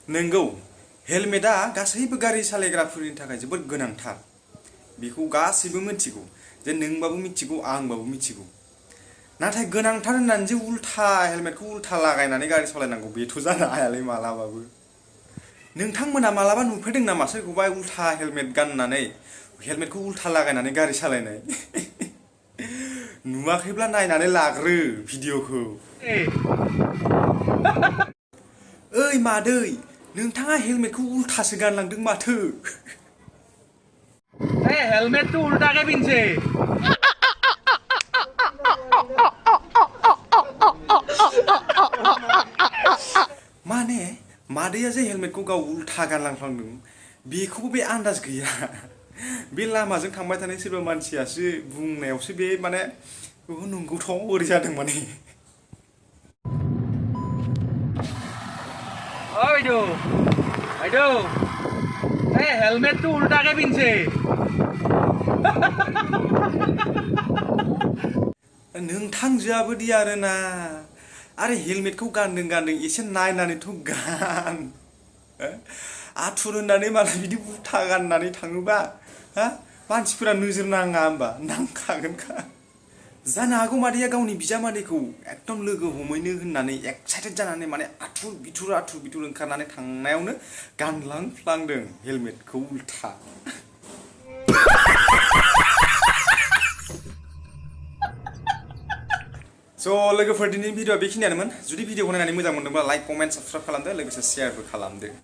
नंगौ हेलमेटआ गासैबो गारि सालायग्राफोरनि थाखाय जोबोद गोनांथार बेखौ गासैबो मिथिगौ जे नोंबाबो मिथिगौ आंबाबो मिथिगौ नाथाय गोनांथार होननानै जे उल्था हेलमेटखौ उल्था लागायनानै गारि सालायनांगौ बेथ' जानो हायालै मालाबाबो नोंथांमोना मालाबा नुफेरदों नामा सोरखौबा उल्था हेलमेट गाननानै हेलमेटखौ उल्था लागायनानै गारि सालायनाय नुवाखैब्ला नायनानै लाग्रो भिडिअखौ ओइ मादै नोंथाङा हेलमेटखौ उल्थासो गानलांदों माथो ए हेलमेट तो उल्टा के पिनছে माने मादैया जे हेलमेटखौ गाव उल्था गानलांफ्लांदों बेखौबो बे आन्दाज गैया बे लामाजों थांबाय थानाय सोरबा मानसियासो बुंनायावसो बे माने नंगौथ' ओरै जादों माने ओ आइदो ए हेलमेट तो उल्टा के पिनছে नोंथांजोआबो दि आरोना आरे हेलमेटखौ गानदों एसे नायनानैथ' गान आथुर होननानै मालाय बिदि उल्था गाननानै थाङोबा हा मानसिफोरा नोजोर नाङा होमबा नांखागोनखा जानो हागौ मादैया गावनि बिजामादैखौ एकदम लोगो हमैनो होननानै एक्साइटेड जानानै माने आथुर बिथुर ओंखारनानै थांनायावनो गानलांफ्लांदों हेलमेटखौ उल्था स' लोगोफोर दिनैनि भिडिअआ बेखिनियानोमोन जुदि भिडिअखौ नायनानै मोजां मोनदोंब्ला लाइक कमेन्ट साबस्क्राइब खालामदो लोगोसे शेयारबो खालामदो